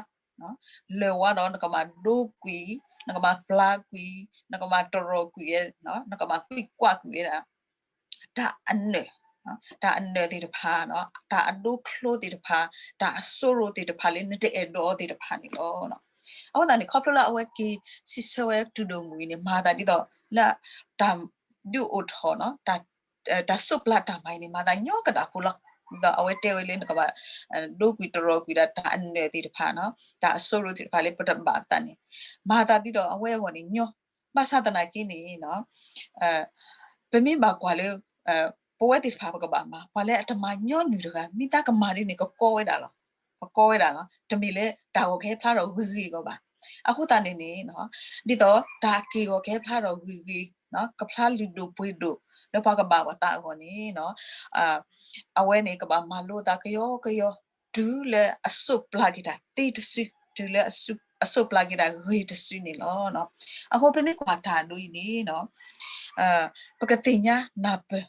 လၢၢ်ဝါဒီးနကဘၣ်ဒိကွံာ်, နကဘၣ်ပျၢ်ကွံာ်, နကဘၣ်တရီၣ်ကွံာ်ဝဲ, နကဘၣ်ကွံာ်ကွၢ်ကွံာ်ဝဲဒၣ် တၢ်အနၢၣ်, တၢ်အနၢၣ်သ့ၣ်တဖၣ်, တၢ်အဒိချိသ့ၣ်တဖၣ်, တၢ်အစိရိၤသ့ၣ်တဖၣ်လၢနတအဲၣ်ဒိးအီၤသ့ၣ်တဖၣ်န့ၣ်လီၤ. အဃိသတးန့ၣ် ခီဖျိလၢအဝဲက့ၤစံးဆၢဝဲတုၤဒိၣ်မုၣ်အံၤန့ၣ် မၤသးဒ်သိးလၢ တၢ်ဒုးအိၣ်ထီၣ် တၢ်စိးပျၤတၢ်မၤအံၤန့ၣ် မၤသးညီကဒၣ်ဖိလီၤ. ဒ်သိးအဝဲတဲဝဲလၢနကဘၣ် ဒိကွံာ်တရီၣ်ကွံာ်ဒၣ်တၢ်အနၢၣ်သ့ၣ်တဖၣ်, တၢ်အစိရိၤသ့ၣ်တဖၣ်လၢပတဘၣ်သးန့ၣ် မၤသးဒ်သိးအဝဲအဂီၢ်န့ၣ်ညီ, ဘၣ်ဆၣ်သနာ်က့န့ၣ် ပမ့ၢ်ဘၣ်ကွၢ်လၢ ပဝဲသ့ၣ်တဖၣ်ပကဘၣ်မၤ ပှၤလၢအတမၤညီနုၢ်တဂၤ မ့ၢ်သးကမၤဒ်န့ၣ် ကကီဝဲဒၣ်လီၤ. ကကီဝဲဒၣ်လီၤ. တမ့ၢ်လၢတၢ်ဂီၤကဟဲဖျါထီၣ်ဂ့ၤဂ့ၤအဂီၢ်ဘၣ်. အဃိသတးန့ၣ်န့ၣ် ဒ်သိးတၢ်က့ၢ်ဂီၤကဟဲဖျါထီၣ်ဂ့ၤဂ့ၤ, ကဖျါလုၢ်ဒိၣ်ပှ့ၤဒိၣ် လၢပှၤကဘၣ်ပှၤသးအဂီၢ်န့ၣ် အဝဲန့ၣ်ကဘၣ်မၤလိအသးကယီကယီ တုၤလၢအစိးပျၤက့ၤတၢ်သ့တစု, တုၤလၢအစိးပျၤက့ၤတၢ်ဂ့ၤတစုန့ၣ်လီၤ. အဃိပမ့ၢ်ကွၢ်တၢ်ဒိအံၤန့ၣ် ပကသ့ၣ်ညါနၢ်ပၢၢ်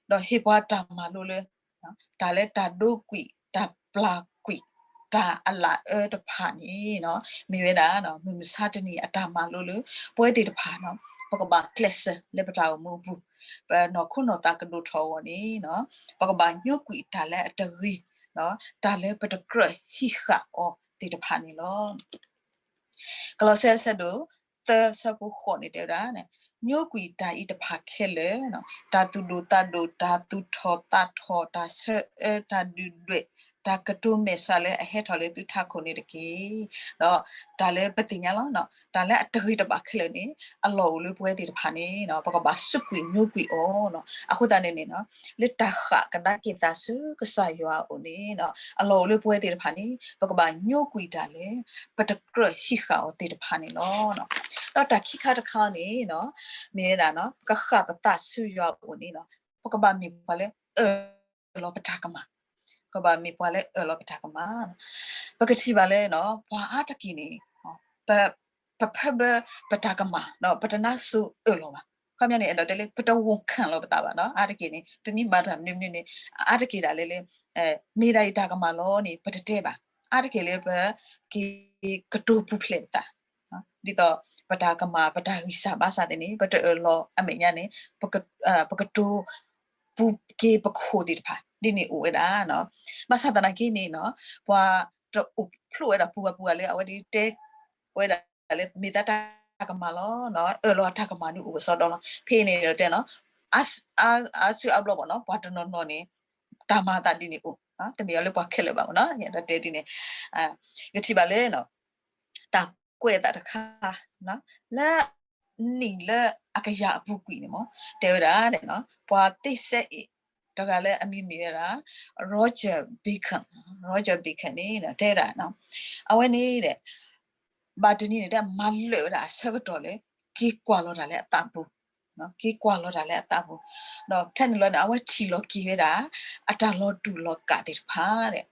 ဒီးဟ့ၣ်ပှၤတၢ်မၤလိလၢ တၢ်လၢတၢ်ဒိကွံာ် တၢ်ပျၢ်ကွံာ် တၢ်အလၢအအၢတဖၣ်န့ၣ် မ့ၢ်ဝဲဒၣ် မုၢ်မဆါတနံၤအတၢ်မၤလိလၢ ပဝဲသ့ၣ်တဖၣ် ပကဘၣ်ကျဲးစၢးလၢပတၢ်အိၣ်မူအပူၤ, ပနီၢ်ခိနီၢ်သးကဒိၣ်ထီၣ်အဂီၢ်န့ၣ် ပကဘၣ်ညိကွံာ်တၢ်လၢအတဂ့ၤ, တၢ်လၢပတကြၢးဟံးဃာ်အီၤသ့ၣ်တဖၣ်န့ၣ်လီၤ. ကလီးစဲ အဆၢဒိၣ်သၢဆၢဖိဃိးန့ၣ်တဲဝဲဒၣ်, ညိကွံာ်တၢ်အံၤတဖၣ်ခဲလၢာ်, တၢ်သူၣ်ဒိၣ်သးဒိၣ်, တၢ်သူၣ်ထီၣ်သးထီၣ်, တၢ်ဆၢအၢ, တၢ်ဒုၣ်ဒွဲၣ်, တၢ်ကတိၤမဲာ်ဆှးလၢအဟဲထီၣ်လၢသုထးခိၣ်န့ၣ်တက့ၢ်. ဒီးတၢ်လၢပသ့ၣ်ညါလီၤ, တၢ်လၢအတဂ့ၤတဘၣ်ခဲလၢာ်န့ၣ် အလီၢ်အိၣ်လၢပဝဲသ့ၣ်တဖၣ်န့ၣ် ပကဘၣ်စူးကွံာ်ညိကွံာ်အီၤ. အဃိသတးန့ၣ်န့ၣ် လၢတၢ်ဃၣ်ကဒါက့ၤသးဆူကစၢ်ယွၤအအိၣ်န့ၣ် အလီၢ်အိၣ်လၢပဝဲသ့ၣ်တဖၣ်န့ၣ် ပကဘၣ်ညိကွံာ်တၢ်လၢ ပတကြၢးဟံးဃာ်အီၤသ့ၣ်တဖၣ်န့ၣ်လီၤ. ဒီးတၢ်ခံခါတခါန့ၣ် မ့ၢ်ဝဲဒၣ် ပကဃၣ်ပသးဆူယွၤအအိၣ်န့ၣ် ပကဘၣ်မ့ၢ်ပှၤလၢအၢၣ်လီၤပတၢ်ကမၣ်, ပကဘၣ်မ့ၢ်ပှၤလၢအၢၣ်လီၤပတၢ်ကမၣ်. ပကထံၣ်ဘၣ်လၢ ပှၤအါတက့ၢ်န့ၣ် ပ ပဖၢဘၢပတၢ်ကမၣ် ဒီးပတနါစိၤအၢၣ်လီၤဘၣ်. ခီပညီန့ၣ် အဲၣ်ဒိးတဲလၢ ပတဝီၤခၢၣ်လီၤပသးဘၣ်နီၤ. အါတက့ၢ်န့ၣ် ပမ့ၢ်မၤတၢ်မနုၤမနုၤန့ၣ် အါတက့ၢ်ဒၣ်လဲာ်လၢ မ့ၢ်ဒၣ်အံၤတၢ်ကမၣ်လီၤန့ၣ် ပတတဲဘၣ်. အါတက့ၢ်လၢပက့ၤကတိၤပူၤဖျဲးပသး ဒ်သိးပတၢ်ကမၣ် ပတၢ်ဂံၢ်စၢ်ဘါစၢ်သ့ၣ်န့ၣ် ပတအၢၣ်လီၤအမဲာ်ညါန့ၣ် ပကတိၤပူၤက့ၤပခိၣ်သ့ၣ်တဖၣ် ဒ်န့ၣ်အိၣ်ဝဲဒၣ်. ဘၣ်ဆၣ်သနာ်က့န့ၣ် ပှၤတအိၣ်ဖျိဝဲဒၣ်ပူၤဂၤပူၤဂၤလၢ အဝဲဒၣ်တဲဝဲဒၣ်လၢ မ့ၢ်သးတၢ်ကမၣ်လီၤ, အၢၣ်လီၤတၢ်ကမၣ်ဒုးအိၣ်ကစီဒီလီၤ. ဖဲအံၤန့ၣ်ဒီးတဲနီၤ အါစုအါဘျီဘၣ်နီၤ ပှၤတနီၤနီၤန့ၣ် တၢ်မၤသးဒ်န့ၣ်အိၣ်, တမ့ၢ်အီၤလၢပှၤခဲလၢာ်ဘၣ်နီၤ. ယအဲၣ်ဒိးတဲဒ်န့ၣ် ကထံၣ်ဘၣ်လၢ တၢ်ကွဲးအသးတခါ လၢ နံၣ်လၢအကယၤအပူၤကွံာ်န့ၣ်မ့ၢ် တဲဝဲဒၣ် ပှၤသ့စဲအ့ၣ်တဂၤလၢအမံၤမ့ၢ်ဝဲဒၣ် Roger Bacon, Roger Bacon န့ၣ် တဲဝဲဒၣ် အဝဲန့ၣ် ဘၣ်တနံၤန့ၣ် တဲမၤလၢာ်ဝဲဒၣ်အဆၢကတီၢ်လၢ က့ၤကွၢ်လီၤတၢ်လၢအသးပူၤ, က့ၤကွၢ်လီၤတၢ်လၢအသးပူၤ, ဒီးထဲန့ၣ်လီၤန့ၣ် အဝဲထံၣ်လီၤက့ၤဝဲဒၣ် အတၢ်လီၤတူာ်လီၤကာ်သ့ၣ်တဖၣ် ဒီး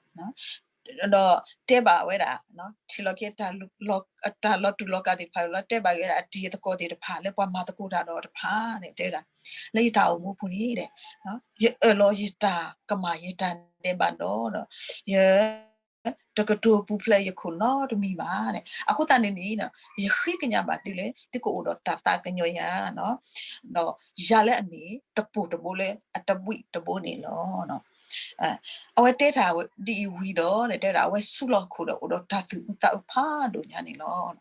တဲဘၣ်ဝဲဒၣ် ထံၣ်လီၤက့ၤ တၢ်လီၤတူာ်လီၤကာ်သ့ၣ်တဖၣ်လီၤ တဲဘၣ်ဝဲဒၣ်အတံၤအသကိးသ့ၣ်တဖၣ် လၢပှၤမၤသကိးတၢ်ဒီးတဖၣ်န့ၣ် တဲဝဲဒၣ် လၢယတၢ်အိၣ်မူပူၤန့ၣ် ယအၢၣ်လီၤယတၢ်ကမၣ်ယတၢ်ဒဲးဘးဒီး ယ တကတိၤပူၤဖျဲးယခိၣ်နီတမံၤဘၣ်. အဃိသတးန့ၣ်န့ၣ် ယဃ့ကညးဘၣ်သုလၢ သုကအိၣ်ဒီးတၢ်သးကညီၤယၤ ဒီးယၤလၢအမ့ၢ်တပိၢ်တဘိလၢအတဘှံးတဘိန့ၣ်လီၤ. အဝဲတဲတၢ်ဒ်အံၤဝံၤဒီး တဲဝဲဒၣ် အဝဲဆူးလီၤခိၣ်ဒီးအိၣ်ဒီးတၢ်သူၣ်အုးသးအုးဖးဒိၣ်ညါန့ၣ်လီၤ.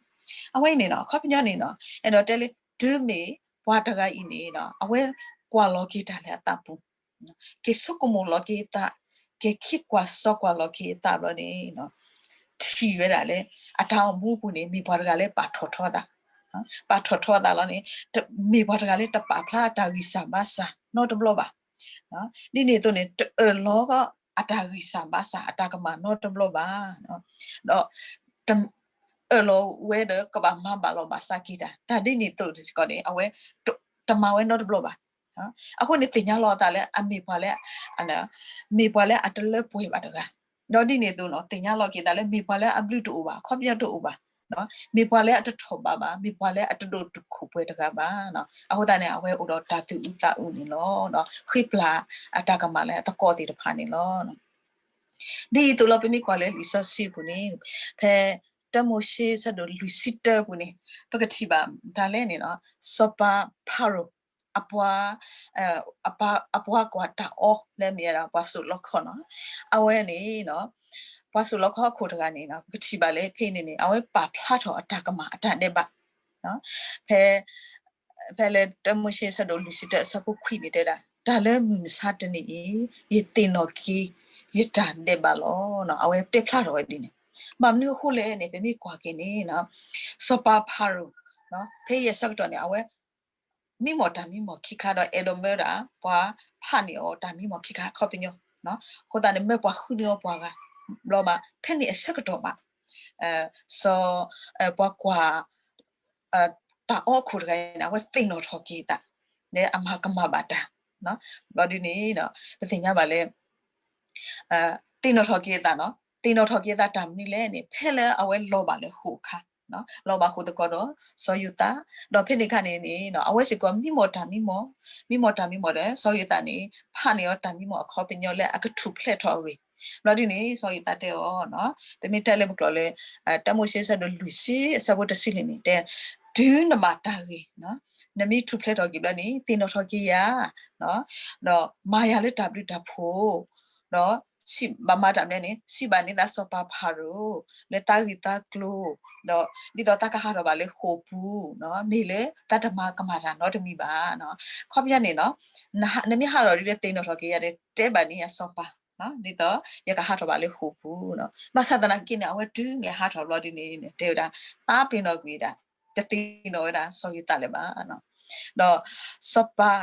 အဝဲအံၤန့ၣ်နီၤ ခီပညီန့ၣ်နီၤ အဲၣ်ဒိးတဲလၢ တုၤမ့ၢ်ပှၤတဂၤအံၤန့ၣ်နီၤ အဝဲကွၢ်လီၤက့ၤတၢ်လၢအသးပူၤ က့ၤဆိကမိၣ်လီၤက့ၤအသး, က့ၤခံကွၢ်စီကွၢ်လီၤက့ၤအသးဘျီန့ၣ် ထံၣ်ဝဲဒၣ်လၢ အတၢ်အိၣ်မူအပူၤန့ၣ် မ့ၢ်ပှၤတဂၤလၢပာ်ထီၣ်ထီအသး, ပာ်ထီၣ်ထီအသးလီၤန့ၣ် မ့ၢ်ပှၤတဂၤလၢတပာ်ဖျါအတၢ်ဂံၢ်စၢ်ဘါစၢ်နီတဘျီဘၣ်. ဒ်န့ၣ်အသိးန့ၣ် တအၢၣ်လီၤအတၢ်ဂံၢ်စၢ်ဘါစၢ်အတၢ်ကမၣ်နီတဘျီဘၣ်. ဒီး အၢၣ်လီၤဝဲဒီးကဘၣ်မၤဘၣ်လီၤဘၣ်စးက့ၤတၢ်, တၢ်ဒ်န့ၣ်အသိးစ့ၢ်ကီးန့ၣ် အဝဲတမၤဝဲနီတဘျီဘၣ်. အဃိန့ၣ်သ့ၣ်ညါလီၤအသးလၢအမ့ၢ်ပှၤလၢ မ့ၢ်ပှၤလၢအတလၢပှဲၤဘၣ်တဂၤ, ဒီးဒ်န့ၣ်အသိးနီၤ သ့ၣ်ညါလီၤက့ၤသးလၢမ့ၢ်ပှၤလၢအဘျုးတအိၣ်ဘၣ် အခီပညီတအိၣ်ဘၣ်, မ့ၢ်ပှၤလၢအတထီၣ်ဘးဘၣ် မ့ၢ်ပှၤလၢအတဒိၣ်တုာ်ခိၣ်ပှဲၤတဂၤဘၣ်. အဃိသတးန့ၣ် အဝဲအိၣ်ဒီးတၢ်သူၣ်အုးသးအုးန့ၣ်လီၤ. ဃ့ပျၢ်အတၢ်ကမၣ်လၢအသကိးသ့ၣ်တဖၣ်န့ၣ်လီၤ. ဒ်အံၤအသိးလီၤ ပမ့ၢ်ကွၢ်လၢလံာ်စီဆှံပူၤန့ၣ် ဖဲတၢမိၤၡ့ဆၢဒိၣ်လွံၢ်ဆံတၢပူၤန့ၣ် ပကထံၣ်ဘၣ်တၢ်လဲၣ်န့ၣ်နီၤ စီၤပၤဖၤရိၤ အပှၤ အပှၤကွၢ်တၢ်အီလၢမ့ၢ်ဝဲဒၣ်ပှၤစိာ်လီခီနီၤ အဝဲန့ၣ် ပှၤစိာ်လီခီအခိၣ်တဂၤန့ၣ် ပကထံၣ်ဘၣ်လၢဖဲအံၤန့ၣ်န့ၣ် အဝဲပာ်ဖျါထီၣ်အတၢ်ကမၣ်အတၢ်ဒဲးဘး ဖဲ ဖဲလၢတၢမိၤၡ့ဆၢဒိၣ်လွံၢ်ဆံတၢအဆၢဖိခွံန့ၣ်တဲဒၣ် တၢ်လၢမုၢ်မဆါတနံၤအံၤ ယသ့ၣ်နီၣ်က့ၤ ယတၢ်ဒဲးဘးလီၤ. အဝဲတဲဖျါထီၣ်ဝဲဒ်န့ၣ် ဘၣ်မနုၤအဃိလဲၣ်န့ၣ် ပမ့ၢ်ကွၢ်က့ၤန့ၣ် စီၤပၤဖၤရိၤ ဖဲအံၤအဆၢကတီၢ်န့ၣ် အဝဲ မံမီၢ်တၢ်မံမီၢ်ခံခါဒီးအဲၣ်ဒိးမၢဒၣ် ပှၤဖးန့ၢ်အီၤတၢ်မံမီၢ်ခံခါအခီပညီ အဃိသတးန့ၣ် မၢပှၤဃုန့ၢ်အီၤပှၤဂၤ ဘျီဘၣ် ဖဲန့ၣ်အဆၢကတီၢ်ဘၣ် စီၤ ပှၤကွၢ် တၢ်အီအခိၣ်တဂၤန့ၣ် အဝဲသ့ၣ်နီၣ်ထီၣ်က့ၤအသး လၢအမၤကမၣ်ဘၣ်တၢ် ဘျီဒ်န့ၣ် ပသ့ၣ်ညါဘၣ်လၢ သ့ၣ်နီၣ်ထီၣ်က့ၤအသးနီၤ သ့ၣ်နီၣ်ထီၣ်က့ၤအသးတၢ်မနုၤလဲၣ်န့ၣ် ဖဲလၢအဝဲလီၤဘၣ်လၢဃိာ်အခါ လီၤဘၣ်ဃိာ်သကိးဒီး စီၤယိၤသး ဒီးဖဲန့ၣ်အခါန့ၣ်န့ၣ် အဝဲစ့ၢ်ကီးမံမီၢ်တၢ်မံမီၢ် မံမီၢ်တၢ်မံမီၢ်ဒီး စီၤယိၤသးန့ၣ် ဖးန့ၢ်အီၤတၢ်မံမီၢ်အခီပညီလၢအကထူၣ်ဖျဲးထီၣ်အဂ့ၢ် ဘျီဒ်န့ၣ် စီၤယိၤသးတဲအီၤ ပမ့ၢ်တဲလၢပကျိာ်လၢ တၢမိၤၡ့ဆၢဒိၣ်လွံၢ်ဆံအဆၢဖိတဆံလွံၢ်န့ၣ် တဲ တုၤနဘၣ်တၢ်ဂ့ၤ နမ့ၢ်ထူၣ်ဖျဲးထီၣ်က့ၤဘျီန့ၣ် သ့ၣ်နီၣ်ထီၣ်က့ၤယၤ ဒီးမၤယၤလၢတၢ်ဘျုးတၢ်ဖှိၣ် ဒီး ဘၣ်မၤတၢ်မနုၤလဲၣ်န့ၣ် စံးဘၣ်န့ၢ်သးစီၤပၤဖၤရိၤ လၢသးဂ့ၢ်သးကျိၤ ဒီးဒ်သိးသးကဟးထီၣ်ဘၣ်လၢဃိာ်ပူၤ မ့ၢ်လၢသးတမၤကမၣ်တၢ်နီတမံၤဘၣ်. အခီပညီန့ၣ်နီၤ နမ့ၢ်ဟးထီၣ်ဒ်လၢသ့ၣ်နီၣ်ထီၣ်က့ၤယၤဒီး တဲဘၣ်န့ၢ်ယၤစီၤပၤ ဒ်သိးယကဟးထီၣ်ဘၣ်လၢဃိာ်ပူၤ ဘၣ်ဆၣ်သနာ်က့န့ၣ် အဝဲတုၤမ့ၢ်ဟးထီၣ်ဘျီဒ်န့ၣ် တဲဝဲဒၣ် သးပ့ၤနီၣ်ကွံာ်ဒၣ် တသ့ၣ်နီၣ်ဝဲဒၣ်စီၤယိၤသးလၢၤဘၣ်. ဒီးစီၤပၤ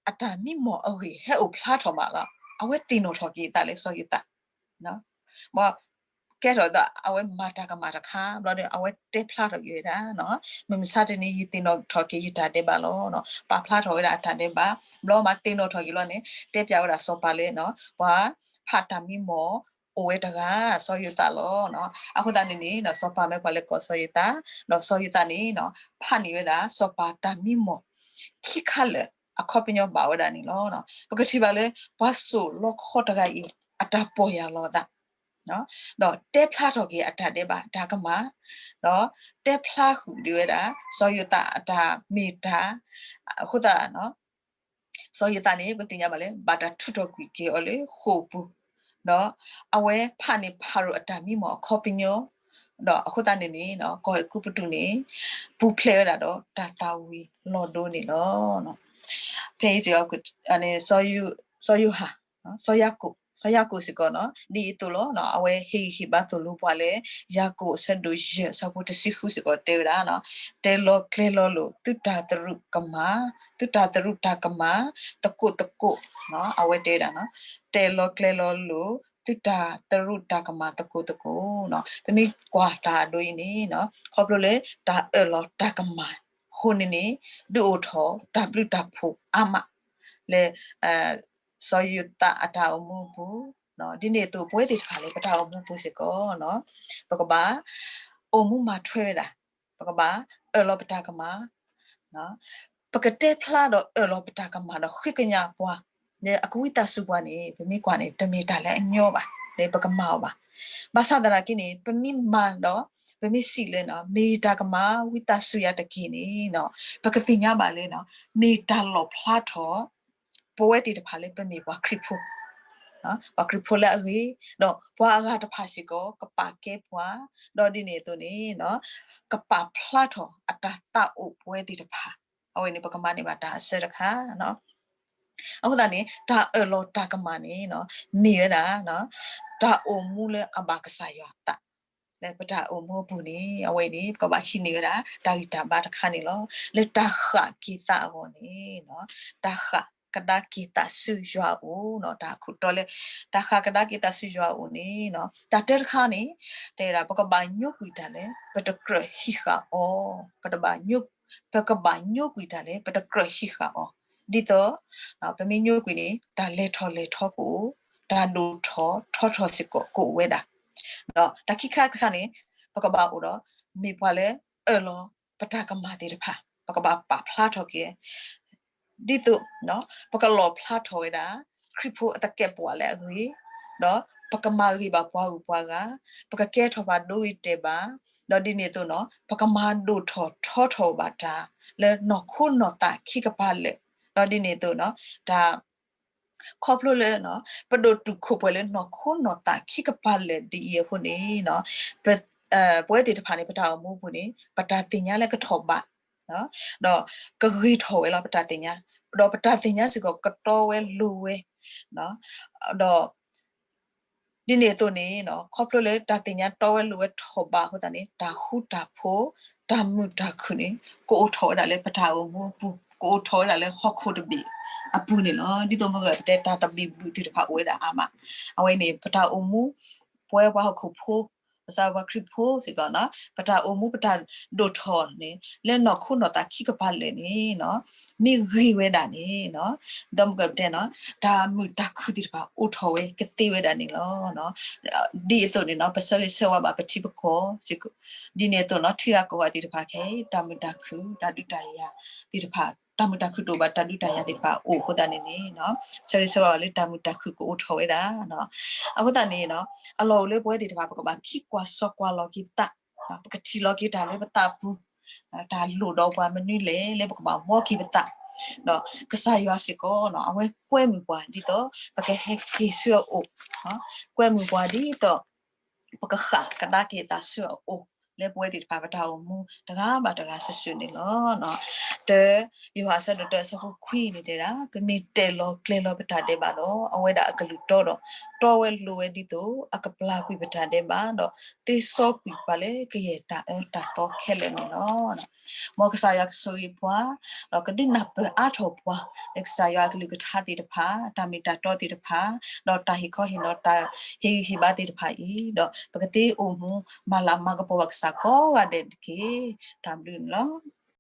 အတၢ်မံမီၢ်အဂ့ၢ်ဟဲအိၣ်ဖျါထီၣ်မးလီၤ. အဝဲသ့ၣ်နီၣ်ထီၣ်က့ၤအသးလၢစီၤယိၤသး ဘၣ် ကဲထီၣ်သး အဝဲမၤတၢ်ကမၣ်တခါ ဘျီဒီး အဝဲတဲဖျါထီၣ်က့ၤဝဲဒၣ် မုၢ်မဆါတနံၤ ယသ့ၣ်နီၣ်ထီၣ်က့ၤယတၢ်ဒဲးဘးလီၤ. ပာ်ဖျါထီၣ်ဝဲဒၣ်အတၢ်ဒဲးဘး ဘျီမးသ့ၣ်နီၣ်ထီၣ်က့ၤလီၤန့ၣ် တဲပျးဝဲဒၣ်စီၤပၤလၢ ပှၤဖးတၢ်မံမီၢ်အိၣ်ဝဲတဂၤ စီၤယိၤသးလီၤ. အဃိသတးန့ၣ်န့ၣ် စီၤပၤမ့ၢ်ပှၤလဲၤကိးစီၤယိၤသး ဒီးစီၤယိၤသးန့ၣ် ဖးန့ၢ်ဝဲဒၣ် စီၤပၤတၢ်မံမီၢ် ခံခါလၢာ်အခီပညီဘၣ်ဝဲဒၣ်န့ၣ်လီၤ. ပကထံၣ်ဘၣ်လၢ ပှၤစိာ်လီခီတဂၤအံၤ အတၢ်ပီၢ်ယၢ်လီၤအသး ဒီးတဲဖျါထီၣ်က့ၤအတၢ်ဒဲးဘးတၢ်ကမၣ် ဒီးတဲဖျါဃုာ်ဒံးဝဲဒၣ် စီၤယိၤသးအတၢ်မ့ၢ်တၢ် အဃိသတး စီၤယိၤသးန့ၣ် ပသ့ၣ်ညါဘၣ်လၢ ဘၣ်တၢ်ထုးထီၣ်ကွံာ်က့ၤအီၤလၢဃိာ်ပူၤ ဒီးအဝဲဖးန့ၢ်ဖၤရိၤအတၢ်မံမီၢ်အခီပညီ ဒီးအဃိသတးန့ၣ်န့ၣ် ကီၢ်အဲၤကူပတူးန့ၣ် ပူၤဖျဲးဝဲဒၣ်ဒီးတၢ်သၣ်ဝံၤလီၤဒိန့ၣ်လီၤ. ဖဲအံၤ စီၤယိၤဟၣ် စီၤယၤကိာ် စီၤယၤကိာ်စ့ၢ်ကီးနီၤ ဒ်အံၤအသိးလီၤ. အဝဲဟ့ၣ်ဂံၢ်ဟ့ၣ်ဘါသိၣ်လိပှၤလၢ ယၤကိာ်အဆၢဒိၣ်ယဲၢ် အဆၢဖိတဆံဃုစ့ၢ်ကီးတဲဝဲဒၣ် တဲလီၤကျဲၤလီၤလိာ် သုတၢ်သရူးကမၣ် သုတၢ်သရူးတၢ်ကမၣ် သကိးသကိး အဝဲတဲဝဲဒၣ် တဲလီၤကျဲၤလီၤလိာ် သုတၢ်သရူးတၢ်ကမၣ်သကိးသကိး ပမ့ၢ်ကွၢ်တၢ်အဒိအံၤန့ၣ် ခီဖျိလၢတၢ်အၢၣ်လီၤတၢ်ကမၣ်အဃိန့ၣ်န့ၣ် ဒုးအိၣ်ထီၣ်တၢ်ဘျုးတၢ်ဖှိၣ်အါမး လၢ စီၤယိၤသးအတၢ်အိၣ်မူအပူၤ ဒ်န့ၣ်အသိးပဝဲသ့ၣ်တဖၣ်လၢပတၢ်အိၣ်မူပူၤစ့ၢ်ကီး ပကဘၣ်အိၣ်မူမၤထွဲဝဲဒၣ် ပကဘၣ်အၢၣ်လီၤပတၢ်ကမၣ် ပကတဲဖျါဒီးအၢၣ်လီၤပတၢ်ကမၣ်ဒီးဃ့ကညးပှၤ လၢအကဝံသးစူၤပှၤန့ၣ် ပမ့ၢ်ကွၢ်န့ၣ် တမ့ၢ်တၢ်လၢအညီဘၣ် လၢပကမၤအီၤဘၣ်. ဘၣ်ဆၣ်သနာ်က့န့ၣ် ပမ့ၢ်မၤဒီး ပမ့ၢ်စံးလၢ မ့ၢ်တၢ်ကမၣ်ဝံသးစူၤယၤတက့ၢ်န့ၣ် ပကသ့ၣ်ညါဘၣ်လၢ မ့ၢ်တၢ်လီၣ်ဖျါထီၣ် ပဝဲသ့ၣ်တဖၣ်လၢပမ့ၢ်ပှၤခရံာ်ဖိ ပှၤခရံာ်ဖိလၢအဂ့ၤ ဒီးပှၤအဂၤတဖၣ်စ့ၢ်ကီး ကပာ်ကဲပှၤ ဒီးဒ်န့ၣ်အသိးန့ၣ် ကပာ်ဖျါထီၣ်အတၢ်သးအိၣ်ပဝဲသ့ၣ်တဖၣ် အဝဲန့ၣ်ပကမၤန့ၢ်ဘၣ်တၢ်အဆၢတခါ အဃိသတးန့ၣ် တၢ်အၢၣ်လီၤတၢ်ကမၣ်န့ၣ် မ့ၢ်ဝဲဒၣ် တၢ်အိၣ်မူလၢအဘၣ်ကစၢ်ယွၤအသး လၢပတၢ်အိၣ်မူအပူၤန့ၣ် အဝဲန့ၣ် ပကဘၣ်ဟံးန့ၢ်ဝဲဒၣ် တၢ်ဂံၢ်တၢ်ဘါတခါန့ၣ်လီၤ. လၢတၢ်ဃၣ်က့ၤသးအဂီၢ်န့ၣ် တၢ်ဃၣ် တၢ်ဃးကဒါက့ၤသးဆူယွၤအအိၣ်, တၢ်ဟးခိၣ်တီလၢ တၢ်ဃးကဒါက့ၤသးဆူယွၤအအိၣ်န့ၣ်, တၢ်တၢတခါန့ၣ် တဲဒၣ် ပကဘၣ်ညိကွံာ်တၢ်လၢ ပတကြၢးဟံးဃာ်အီၤ, ပတဘၣ် ပကဘၣ်ညိကွံာ်တၢ်လၢ ပတကြၢးဟံးဃာ်အီၤ, ဒ်သိး ပမ့ၢ်ညိကွံာ်န့ၣ် တၢ်လဲၤထီၣ်လဲၤထီကအိၣ်, တၢ်ဒိၣ်ထီၣ်ထီထီၣ်စ့ၢ်ကီးကအိၣ်ဝဲဒၣ်, ဒီးတၢ်ခံခါတခါန့ၣ် ပကဘၣ်အိၣ်ဒီး မ့ၢ်ပှၤလၢအၢၣ်လီၤ ပတၢ်ကမၣ်သ့ၣ်တဖၣ်, ပကဘၣ်ပာ်ဖျါထီၣ်က့ၤ ဒ်သိး ပကလီၣ်ဖျါထီၣ်ဝဲဒၣ် ခရံာ်ဖိအသကဲးပဝးလၢအဂ့ၤ, ဒီးပကမၤဂ့ၤဘၣ်ပှၤဂုၤပှၤဂၤ, ပကကဲထီၣ်ဘၣ်ဒိဂ့ၤတဲာ်ဘၣ်, ဒီးဒ်န့ၣ်အသိးန့ၣ် ပကမၤဒိၣ်ထီၣ်ထီထီၣ်ဘၣ်တၢ် လၢနီၢ်ခိနီၢ်သးခံကပၤလၢာ်, ဒီးဒ်န့ၣ်အသိးန့ၣ် တၢ် ခီဖျိလၢ ပဒိၣ်တုာ်ခိၣ်ပှဲၤလၢနီၢ်ခိနီၢ်သးခံကပၤလၢာ်ဒ်အံၤအဃိန့ၣ် ပဝဲသ့ၣ်တဖၣ်န့ၣ် ပတၢ်အိၣ်မူအပူၤန့ၣ် ပတၢ်သ့ၣ်ညါလၢကထီၣ်ဘး ဒီးကဂ့ၤထီၣ်ဝဲလီၤ ပတၢ်သ့ၣ်ညါ, ဒီးပတၢ်သ့ၣ်ညါစ့ၢ်ကီးကတီဝဲလိၤဝဲ, ဒီး ဒ်န့ၣ်အသိးန့ၣ် ခီဖျိလၢတၢ်သ့ၣ်ညါတီဝဲလိၤဝဲထီၣ်ဘးအဃိသတးန့ၣ် တၢ်ဃူတၢ်ဖိး, တၢ်မုာ်တၢ်ခုၣ်န့ၣ် ကအိၣ်ထီၣ်ဝဲဒၣ်လၢပတၢ်အိၣ်မူအပူၤ, ကအိၣ်ထီၣ်ဝဲဒၣ်လၢဟီၣ်ခိၣ်တဘ့ၣ်အပူၤန့ၣ်လီၤ. ဒ်သိးမ့ၢ်ဂ့ၤပတဲတၢ်တဘံၣ်ဘုၣ်သ့ၣ်တဖၣ်အိၣ်ဝဲဒၣ်အါမး, အဝဲန့ၣ် ပတၢ်အိၣ်မူ ပဝဲပှၤဟီၣ်ခိၣ်ဖိ ကစၢ်ပှၤခရံာ်ဖိစ့ၢ်ကီး ပတၢ်အိၣ်မူပတၢ်ဒိၣ်ထီၣ်န့ၣ် လၢနီၢ်ခိနီၢ်သးခံကပၤလၢာ်န့ၣ် မ့ၢ်ဂ့ၤဝဲဒၣ်န့ၣ် ဒီးမ့ၢ်ကပတဲ တၢ်မုာ်တၢ်ခုၣ်သ့ၣ်တဖၣ်အိၣ်ထီၣ်ဝဲကသ့ဝဲဒၣ်န့ၣ်လီၤ. ဒ်အသိးန့ၣ် ပဆၢဂ့ၤဆၢဝါဘၣ်ပထံပကီၢ်စ့ၢ်ကီး, ဒ်န့ၣ်အသိးန့ၣ် ထံဂၤကီၢ်ဂၤသ့ၣ်တဖၣ်ခဲအံၤ တၢ်မုာ်တၢ်ခုၣ် တၢ်ဒုးတၢ်ယၤသ့ၣ်တဖၣ်, တၢ်မုာ်တၢ်ခုၣ်တအိၣ်ဘၣ် တၢ်ဒုးတၢ်ယၤသ့ၣ်တဖၣ်အိၣ်အဃိသတးန့ၣ်န့ၣ် ဆၢဂ့ၤဆၢဝါဘၣ်လၢတၢ်မုာ်တၢ်ခုၣ်ကအိၣ်ထီၣ်ဝဲဒၣ် အဃိသတးန့ၣ် အလီၢ်အိၣ်လၢပဝဲသ့ၣ်တဖၣ် ပကဘၣ်ခံကွၢ်စီကွၢ်လီၤက့ၤပသး, ပကထံၣ်လီၤက့ၤတၢ်လၢပသးပူၤ, တၢ်လိၣ်ဒီးပှၤမနုၤလဲၣ် လၢပကဘၣ်ဘှီက့ၤပသး, ဒီးကစၢ်ယွၤစ့ၢ်ကီး အဝဲကွဲမုာ်ပှၤဒ်သိး ပကဟဲက့ၤဆူအအိၣ်, ကွဲမုာ်ပှၤဒ်သိး ပကဃးကဒါက့ၤသးဆူအအိၣ် လၢပဝဲသ့ၣ်တဖၣ် ပတၢ်အိၣ်မူတဂၤဘၣ်တဂၤစုာ်စုာ်န့ၣ်လီၤ. တၢ ယိၤဟၣ်အဆၢဒိၣ်တၢ အဆၢဖိခွံန့ၣ်တဲဒၣ် ပမ့ၢ်တဲာ်လီၤကျဲၤလီၤပတၢ်ဒဲးဘးဒီး အဝဲဒၣ်အကလုၢ်တီဒီး တီဝဲလိၤဝဲဒ်သိး အကပျၢ်ကွံာ်ပတၢ်ဒဲးဘး ဒီးသ့စီကွံာ်ပှၤလၢကယဲၢ်တၢ်အၢတၢ်သီခဲလၢာ်န့ၣ်လီၤ. မ်ကစၢ်ယွၤကဆိၣ်ဂ့ၤပှၤ ဒီးကဒုးနၢ်ပၢၢ်အါထီၣ်ပှၤ လၢကစၢ်ယွၤအကလုၢ်ကထါသ့ၣ်တဖၣ် တၢ်မ့ၢ်တၢ်တီသ့ၣ်တဖၣ် ဒီးတၢ်ဟ့ၣ်ခီဟ့ၣ်နီၤ တၢ်ဟ့ၣ်ဂံၢ်ဟ့ၣ်ဘါသ့ၣ်တဖၣ်အံၤ ဒီးပကသ့အိၣ်မူမၤလၤမၤကပီၤဘၣ်ကစၢ်ကိးဂၤဒဲးတက့ၢ်. တၢ်ဘျုးန့ၣ်လီၤ.